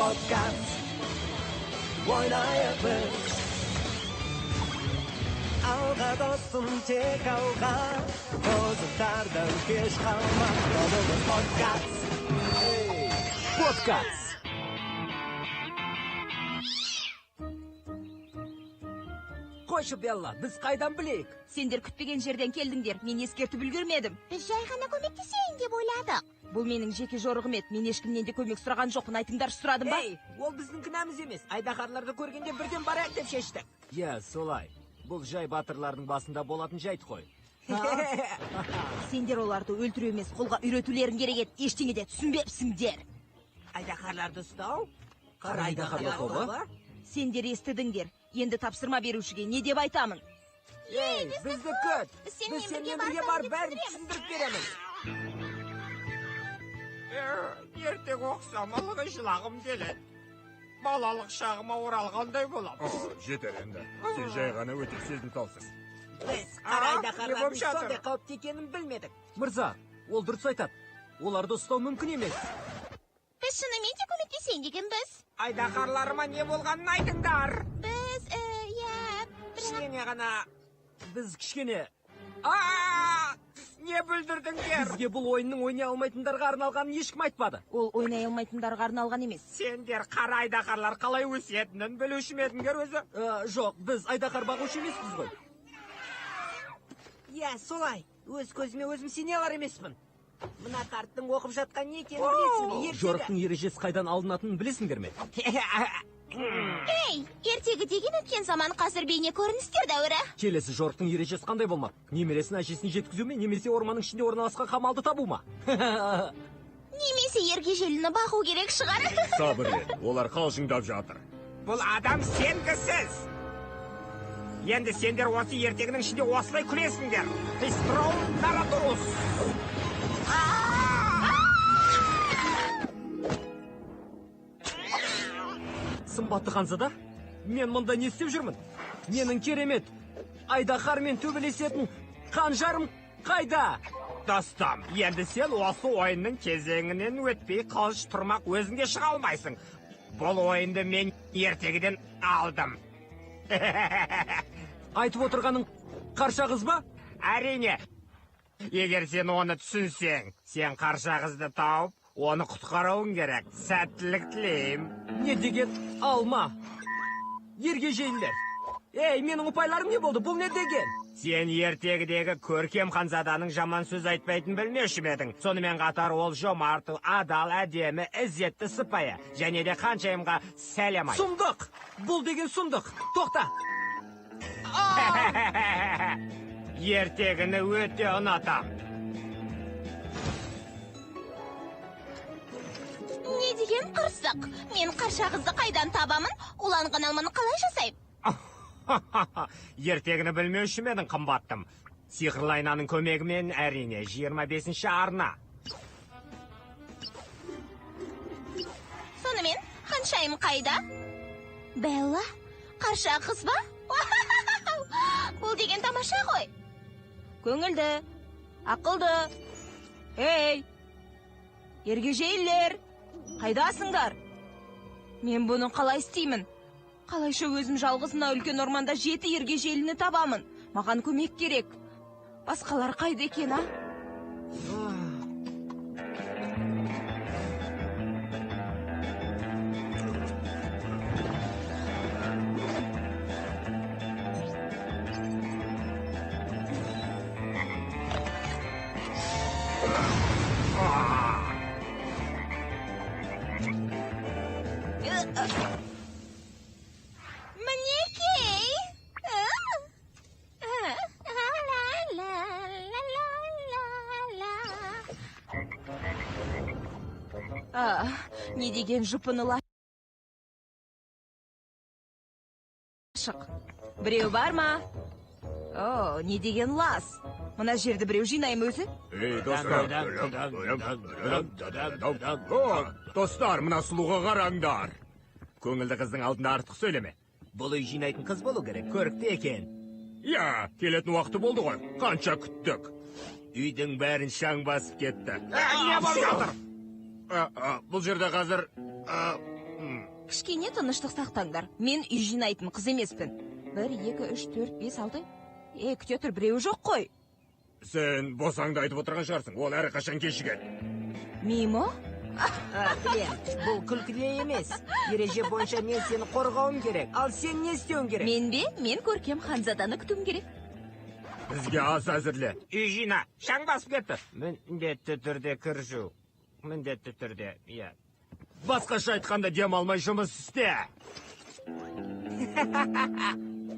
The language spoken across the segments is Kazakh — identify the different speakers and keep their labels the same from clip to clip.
Speaker 1: Подкаст ойнайық біз. Алға досым, тек алға, озықтардан кеш қалма. Тобымыз подкаст. Подкаст.
Speaker 2: Қойшы, Белла, біз қайдан білейік?
Speaker 3: Сендер күтпеген жерден келдіңдер, мен ескертіп үлгермедім.
Speaker 4: Біз жай ғана көмектесейін деп ойладық.
Speaker 3: Бұл менің жеке жорығым еді, мен ешкімнен де көмек сұраған жоқпын, айтыңдаршы, сұрадым ба?
Speaker 2: Ей, ол біздің кінәміз емес, айдаһарларды көргенде бірден барайық деп шештік.
Speaker 5: Иә, солай. Бұл жай батырлардың басында болатын жайт қой.
Speaker 3: Сендер оларды өлтіру емес, қолға үйретулерің керек еді, ештеңе де түсінбепсіңдер.
Speaker 2: Айдаһарларды ұстау?
Speaker 5: Қара айдаһарлар тобы?
Speaker 3: Сендер естідіңдер. Енді тапсырма берушіге не деп айтамын?
Speaker 2: Ей, бізді күт!
Speaker 4: Біз
Speaker 2: Біз
Speaker 4: сенімен
Speaker 2: сенімен
Speaker 4: бірге
Speaker 2: бірге
Speaker 4: барып
Speaker 2: барып бәрін
Speaker 4: түсіндіреміз.
Speaker 2: түсіндіріп береміз.
Speaker 6: Ертегі оқысам, ылғи жылағым келеді. Балалық шағыма оралғандай боламын.
Speaker 7: О, жетер енді. Сен жай ғана өте сезімталсың.
Speaker 2: Біз қара
Speaker 6: А, не
Speaker 2: айдаһарлардың
Speaker 6: болып жатыр?
Speaker 2: сондай қауіпті екенін білмедік.
Speaker 5: Мырза, ол дұрыс айтады. Оларды ұстау мүмкін емес.
Speaker 4: Біз шынымен де көмектесейін дегенбіз.
Speaker 6: Айдаһарларыма не болғанын айтыңдар.
Speaker 4: Біз, иә, бірақ
Speaker 6: Кішкене ғана.
Speaker 5: Біз кішкене
Speaker 6: А, не бүлдірдіңдер?
Speaker 5: бізге бұл ойынның ойнай алмайтындарға арналғанын ешкім айтпады.
Speaker 3: Ол ойнай алмайтындарға арналған емес.
Speaker 6: Сендер қара айдаһарлар қалай өсетінін білуші ме едіңдер өзі?
Speaker 5: Жоқ, біз айдаһар бағушы емеспіз ғой.
Speaker 2: Иә, солай. Өз көзіме өзім сене алар емеспін. Мына қарттың оқып жатқан не екенін білесің бе? Ертегі.
Speaker 5: Жорықтың ережесі қайдан алынатынын білесіңдер ме?
Speaker 4: Ей, ертегі деген өткен заман, қазір бейне көріністер дәуірі.
Speaker 5: Келесі жорықтың ережесі қандай болмақ? Немересін әжесіне жеткізу ме, немесе орманның ішінде орналасқан қамалды табу ма?
Speaker 4: Немесе ергежейліні бағу керек шығар.
Speaker 7: Сабыр ет, олар қалжыңдап жатыр.
Speaker 6: Бұл адам сенгісіз. Енді сендер осы ертегінің ішінде осылай күлесіңдер. Қистроун наратурус.
Speaker 5: Сымбатты ханзада, мен мұнда не істеп жүрмін? Менің керемет айдаһармен төбелесетін қанжарым қайда?
Speaker 6: Достым, енді сен осы ойынның кезеңінен өтпей қылыш тұрмақ өзіңде шыға алмайсың. Бұл ойынды мен ертегіден алдым.
Speaker 5: Айтып отырғаның қарша қыз ба?
Speaker 6: Әрине, егер сен оны түсінсең, сен қарша қызды тауып, оны құтқаруың керек. Сәттілік тілеймін.
Speaker 5: Не деген алма? Ергежейлілер. Ей, менің ұпайларым не болды? Бұл не деген?
Speaker 6: Сен ертегідегі көркем ханзаданың жаман сөз айтпайтынын білмеуші ме едің? Сонымен қатар ол жомарт, адал, әдемі, ізетті, сыпайы. Және де ханшайымға сәлем айт.
Speaker 5: Сұмдық! Бұл деген сұмдық! Тоқта!
Speaker 6: Ертегіні өте ұнатам.
Speaker 4: Не деген қырсық? Мен қарша қызды қайдан табамын? Уланған алманы қалай жасаймын?
Speaker 6: Ертегіні білмеуші ме едің, қымбаттым? Сиқырлы айнаның көмегімен, әрине, 25-ші арна.
Speaker 4: Сонымен, ханшайым қайда? Белла, қарша қыз ба? Бұл деген тамаша ғой.
Speaker 3: Көңілді, ақылды. Ей, ергежейлілер, қайдасыңдар? Мен бұны қалай істеймін? Қалайша өзім жалғыз мына үлкен орманда 7 ергежейліні табамын? Маған көмек керек. Басқалар қайда екен, а?
Speaker 4: Мінекей.
Speaker 3: А, не деген жұпыны лашық. Біреу бар ма? О, не деген лас. Мына жерді біреу жинай ма өзі?
Speaker 7: Ей, достар. О, достар, мына сұлуға қараңдар. Көңілді қыздың алдында артық сөйлеме.
Speaker 2: Бұл үй жинайтын қыз болу керек, көрікті екен.
Speaker 7: Иә, келетін уақыты болды ғой. Қанша күттік. Үйдің бәрін шаң басып кетті.
Speaker 6: Не болып жатыр?
Speaker 7: Бұл жерде қазір
Speaker 3: Кішкене тыныштық сақтаңдар. Мен үй жинайтын қыз емеспін. 1, 2, 3, 4, 5, 6. Ей, күте тұр, біреуі жоқ қой.
Speaker 7: Сен босаңды айтып отырған шығарсың. Ол әрқашан кешігеді.
Speaker 3: Мимо?
Speaker 2: Клем, бұл күлкілі емес. Ереже бойынша мен сені қорғауым керек. Ал сен не істеуің керек?
Speaker 3: Мен бе? Мен көркем ханзаданы күтуім керек.
Speaker 7: Бізге ас әзірле.
Speaker 6: Үй жина, шаң басып кетті. Міндетті түрде кір жу. Міндетті түрде, иә.
Speaker 7: Басқаша айтқанда дем алмай жұмыс істе.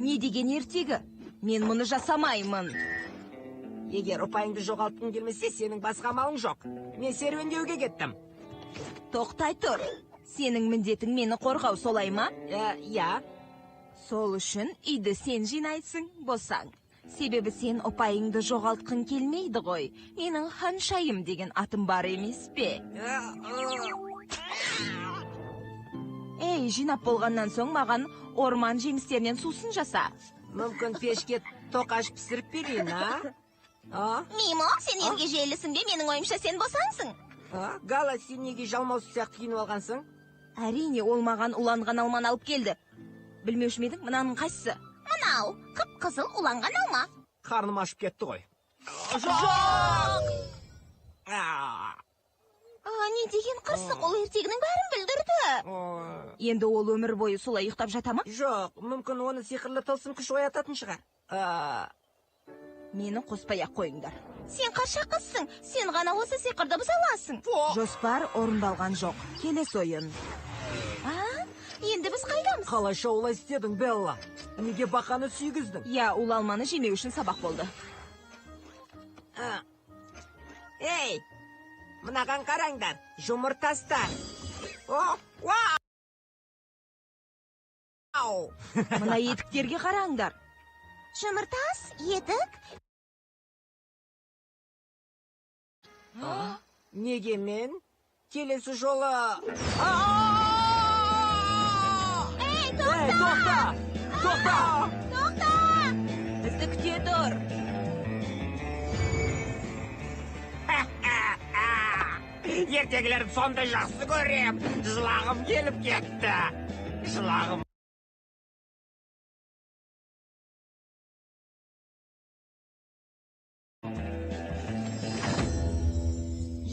Speaker 3: Не деген ертегі? Мен мұны жасамаймын.
Speaker 2: Егер ұпайыңды жоғалтқың келмесе, сенің басқа амалың жоқ. Мен серуендеуге кеттім.
Speaker 3: Тоқтай тұр. Сенің міндетің мені қорғау, солай ма?
Speaker 2: Иә.
Speaker 3: Сол үшін үйді сен жинайсың, босаң. Себебі сен ұпайыңды жоғалтқың келмейді ғой. Менің ханшайым деген атым бар емес пе? Ей, жинап болғаннан соң маған орман жемістерінен сусын жаса.
Speaker 2: Мүмкін пешке тоқаш пісіріп берейін, а?
Speaker 4: Мимо, сен ергежейлісің бе? Менің ойымша сен босаңсың.
Speaker 2: Гала, сен неге жалмауыз сияқты киініп алғансың?
Speaker 3: Әрине, ол маған уланған алманы алып келді. Білмеуші ме едің, мынаның қайсысы?
Speaker 4: Мынау, қып-қызыл уланған алма.
Speaker 6: Қарным ашып кетті ғой. Жоқ!
Speaker 4: Не деген қырсық, ол ертегінің бәрін білдірді.
Speaker 3: Енді ол өмір бойы солай ұйықтап жата ма?
Speaker 2: Жоқ, мүмкін оны сиқырлы тылсым күш оятатын шығар.
Speaker 3: Мені қоспай ақ қойыңдар.
Speaker 4: Сен қарша қызсың, сен ғана осы сиқырды бұза аласың.
Speaker 3: Жоспар орындалған жоқ. Келесі ойын.
Speaker 4: Енді біз қайдамыз?
Speaker 5: Қалайша олай істедің, Белла? Неге бақаны сүйгіздің?
Speaker 3: Иә, улы алманы жемеу үшін сабақ болды.
Speaker 2: Ей, мынаған қараңдар, жұмыртастар. Вау!
Speaker 3: Мына етіктерге қараңдар.
Speaker 4: Жұмыртас, етік.
Speaker 2: Неге мен келесі жолы...
Speaker 4: Ей, тоқта!
Speaker 5: Тоқта!
Speaker 4: Тоқта!
Speaker 3: Бізді күте тұр.
Speaker 6: Ертегілерді сондай жақсы көрем. Жылағым келіп кетті. Жылағым.